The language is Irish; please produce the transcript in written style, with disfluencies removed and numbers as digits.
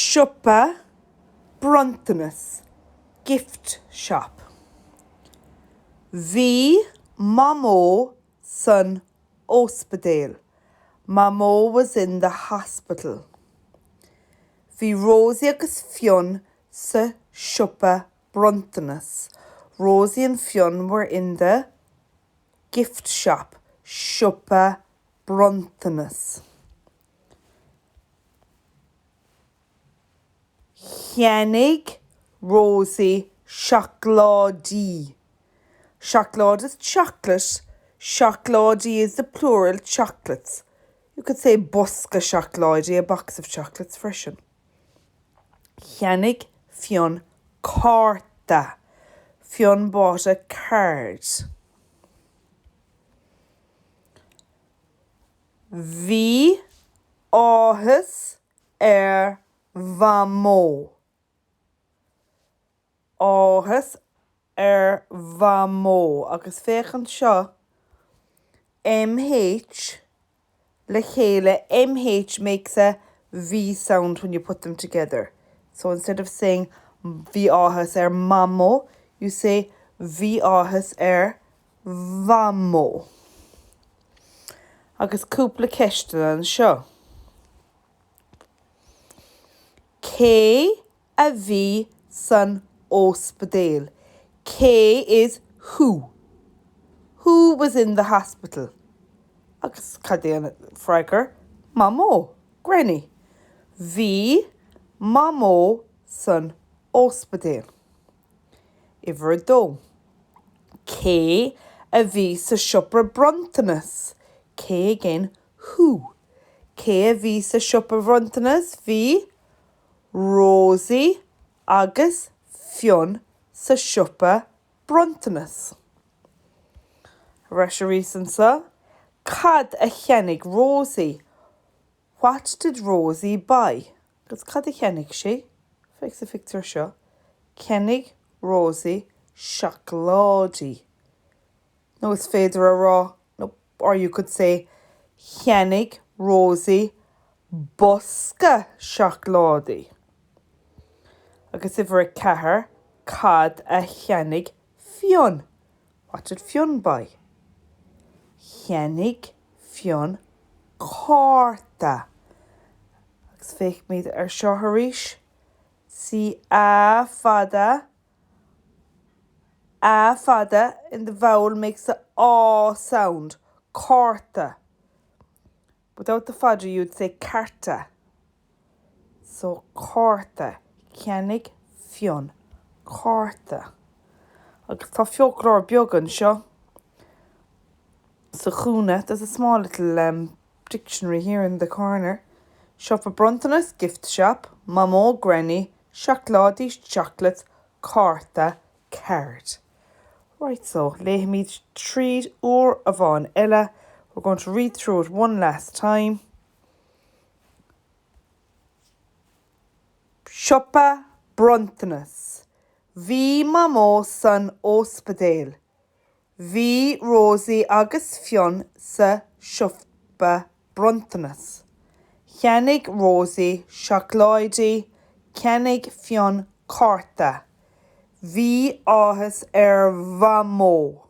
Siopa bronntanas, gift shop. Bhí Mamó san ospidéal. Mamó was in the hospital. Bhí Rosie agus Fionn sa siopa bronntanas. Rosie and Fionn were in the gift shop, siopa bronntanas. Cheannaigh Rosie seacláidí. Seacláid is chocolate, seacláidí is the plural chocolates. You could say bosca seacláidí, a box of chocolates freisin. Cheannaigh Fionn cárta. Fionn bought a card. Bhí áthas ar Mhamó. Áthas ar Mhamó. Agus féach anseo, MH le chéile, MH makes a V sound when you put them together. So instead of saying bhí áthas ar Mamó, you say bhí áthas ar Mhamó. Agus cúpla ceisteanna anseo. Cé a bhí san óspidéal? Cé is who? Who was in the hospital? Agus cad é an freagra? Mamó, Granny. Bhí Mamó san óspidéal. Uimhir 2. Cé a bhí sa siopa bronntanas? Cé again who? Cé a bhí sa siopa bronntanas? Bhí Rosie agus Fionn sa siopa bronntanas. Ar ais arís anseo. Cad a cheannaigh Rosie? What did Rosie buy? Agus cad a cheannaigh sí? Féach sa phictiúr seo. Cheannaigh Rosie seacláidí. Nó is féidir a rá, nó or you could say Cheannaigh Rosie bosca seacláidí. Agus uimhir 4, cad a cheannaigh Fionn? What did Fionn buy? Cheannaigh Fionn cárta. Agus féachfaimid ar seo arís. See A fada, A fada in the vowel makes the á sound. Cárta. Without the fada you'd say carta. So cárta. Cheannaigh Fionn cárta. Agus tá foclóir beag anseo sa chúinne. There's a small little um, dictionary here in the corner. Siopa bronntanas, gift shop, Mamó, granny, seacláidí, chocolates, cárta, card. Right so, léifimid tríd uair amháin eile. We're going to read through it one last time. Siopa bronntanas. Bhí Mamó san óspidéal. Bhí Rosie agus Fionn sa siopa bronntanas. Cheannaigh Rosie seacláidí, cheannaigh Fionn cárta. Bhí áthas ar Mhamó.